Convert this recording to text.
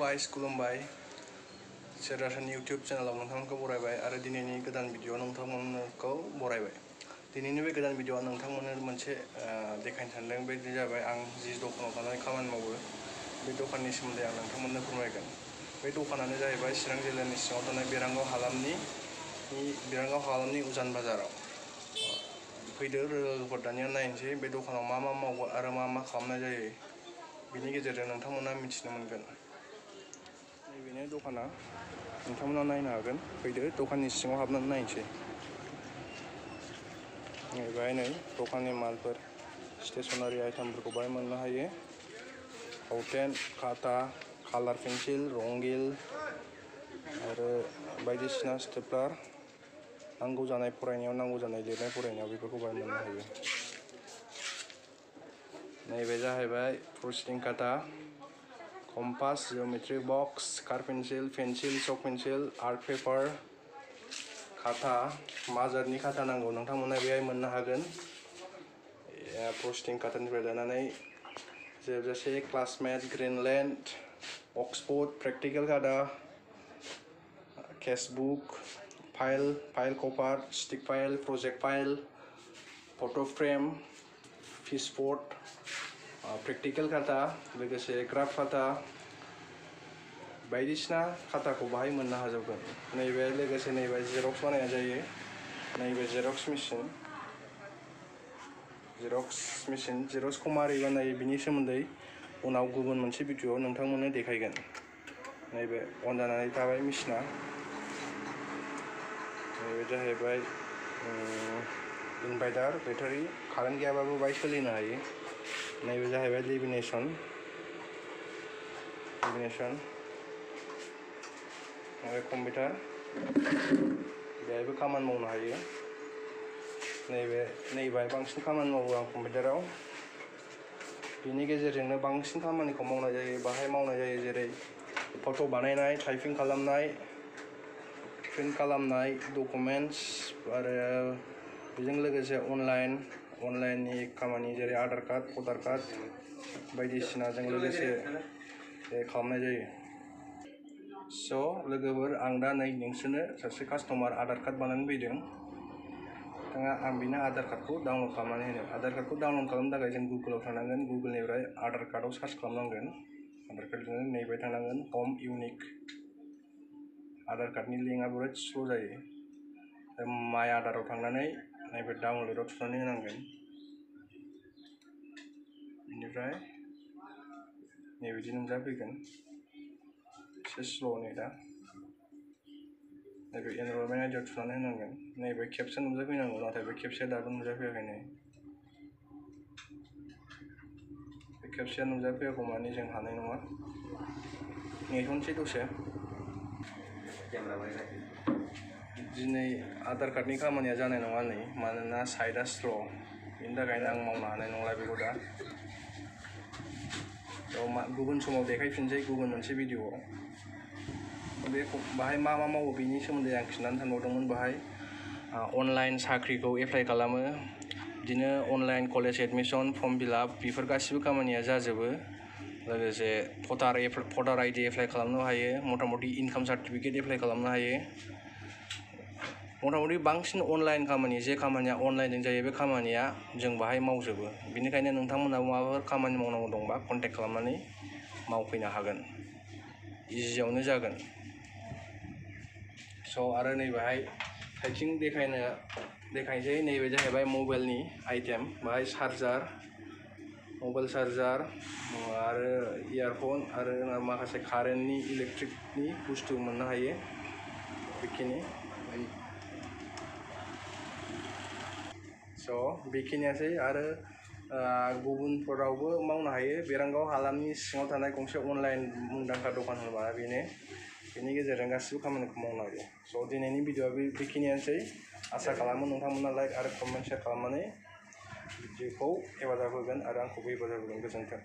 Guys खुलुमबाय सेरासनि YouTube चेनेलाव नोंथांमोनखौ बरायबाय आरो दिनैनि गोदान भिडिअ नोंथांमोनखौ बरायबाय। दिनैनि बे गोदान भिडिअआ नोंथांमोननो मोनसे देखायनो सानदों। बे जाबाय आं जि दखानाव थानानै खामानि मावो बे दखाननि सोमोन्दै आं नोंथांमोननो फोरमायगोन। बे दखानानो जाहैबाय चिरां जिल्लानि सिङाव थानाय बेरांगाव हालामनि उजान बाजाराव। फैदो लोगोफोर दानिया नायनोसै बे दखानाव मा मावो आरो मा खालामनाय जायो। बिनि गेजेरजों नोंथांमोना मिथिनो मोनगोन। नैबेनो दखाना, नोंथांमोना नायनो हागोन। फैदो दखाननि सिङाव हाबनानै नायनोसै। बेहाय नै दखाननि मालफोर स्टेसनारि आइटेमफोरखौ बाहाय मोननो हायो। फावथेन, खाथा, कालार पेन्सिल, रंगिल आरो बायदिसिना स्टेपलार, नांगौ जानाय फरायनायाव नांगौ जानाय लिरनाय फरायनायाव बेफोरखौ बाहाय मोननो हायो। नैबे जाहैबाय प्रसेसिं खाथा, कम्पास, जिअमेट्रि बक्स, कार पेन्सिल, चक पेन्सिल, आर्ट पेपार, खाथा, माजारनि खाथा नांगौ नोंथांमोना बेहाय मोननो हागोन। प्रसेसिं खाथानिफ्राय लानानै जोबजासे क्लासमेट, ग्रीनलेंड, अक्सफर्ड, प्रेक्टिकेल खाथा, केसबुक, फाइल कभार, स्टिक फाइल, प्रजेक्ट फाइल, फट' फ्रेम, पिसबर्ड, प्रेक्टिकेल खाथा, लोगोसे ग्राफ खाथा, बायदिसिना खाथाखौ बाहाय मोननो हाजोबगोन। नैबे लोगोसे नैबे जेरक्स बानायनाय जायो। नैबे जेरक्स मेसिन जेरक्सखौ मारै बानायो बिनि सोमोन्दै उनाव गुबुन मोनसे भिडिअआव नोंथांमोननो देखायगोन। नैबे अन जानानै थाबाय मेसिना। नैबे जाहैबाय इनभार्टार, बेटारि, कारेन्ट गैयाबाबो बाहाय सोलिनो हायो। नैबे जाहैबाय लेमिनेसन आरो कम्पिउटार, बेहायबो खामानि मावनो हायो। नैबे बांसिन खामानि मावो आं कम्पिउटाराव। बिनि गेजेरजोंनो बांसिन खामानिखौ मावनाय जायो। बाहाय मावनाय जायो जेरै फट' बानायनाय, टाइपिं खालामनाय, प्रिन्ट खालामनाय, डकुमेन्टस आरो बेजों लोगोसे अनलाइननि खामानि जेरै आधार कार्ड, भटार कार्ड बायदिसिनाजों लोगोसे खालामनाय जायो। लोगोफोर, आं दा नै नोंसोरनो सासे कास्टमार आधार कार्ड बानायनो फैदों। आं बिनो आधार कार्डखौ डाउनलड खालामनानै होनो। आधार कार्डखौ डाउनलड खालामनो थाखाय जों गुगोलाव थांनांगोन। गुगोलनिफ्राय आधार कार्डआव सार्च खालामनांगोन। आधार कार्डजों नैबे थांनांगोन हम इउनिक। आधार कार्डनि लिंकआ बिराद स्ल' जायो। माइ आधाराव थांनानै नैबे डाउनलडआव थुनानै होनांगोन। बेनिफ्राय नैबिदि नुजाफैगोन। एसे स्ल' नै दा। नैबे एनरलमेन्ट आइडियाव थुनानै होनांगोन। नैबे खेबसे नुजाफैनांगौ, नाथाय बे खेबसेया दाबो नुजाफैयाखै। नै बे खेबसेया नुजाफैयागौ मानि जों हानाय नङा। नेथ'नोसै दसे। दिनै आधार कार्डनि खामानिया जानाय नङा नै, मानोना साइटआ स्ल'। बेनि थाखायनो आं मावनो हानाय नंला बेखौ दा। गुबुन समाव देखायफिनसै गुबुन मोनसे भिडिअआव। बाहाय मा मावो बेनि सोमोन्दै आं खिन्थानो सानबावदोंमोन। बाहाय अनलाइन साख्रिखौ एप्लाइ खालामो। बिदिनो online college admission, form fill up बेफोर गासिबो खामानिया जाजोबो। लोगोसे भटार आइडि एप्लाइ खालामनो हायो। मथा-मथि इनकाम सार्टिफिकेट एप्लाइ खालामनो हायो। मथा-मथि बांसिन अनलाइन खामानि, जे खामानिया अनलाइनजों जायो बे खामानिया जों बाहाय मावजोबो। बेनिखायनो नोंथांमोनहाबो माबाफोर खामानि मावनांगौ दंबा कन्टेक्ट खालामनानै मावफैनो हागोन। इजियावनो जागोन। आरो नैबेहाय टाइपिं देखायनोसै। नैबे जाहैबाय मबाइलनि आइटेम। बाहाय मबाइल चार्जार आरो इयारफन आरो माखासे कारेन्टनि इलेक्ट्रिकनि बुस्थु मोननो हायो। बेखिनियानोसै। आरो गुबुनफोरावबो मावनो हायो। बेरांगाव हालामनि सिङाव थानाय गंसे अनलाइन मुंदांखा दखान होनबा बेनि गेजेरजों गासिबो खामानिखौ मावनो हायो। दिनैनि भिडिअआ बेखिनियानोसै। आसा खालामो नोंथांमोना लाइक आरो कमेन्ट शेयार खालामनानै भिडिअखौ हेफाजाब होगोन आरो आंखौबो हेफाजाब होगोन। गोजोन्थों।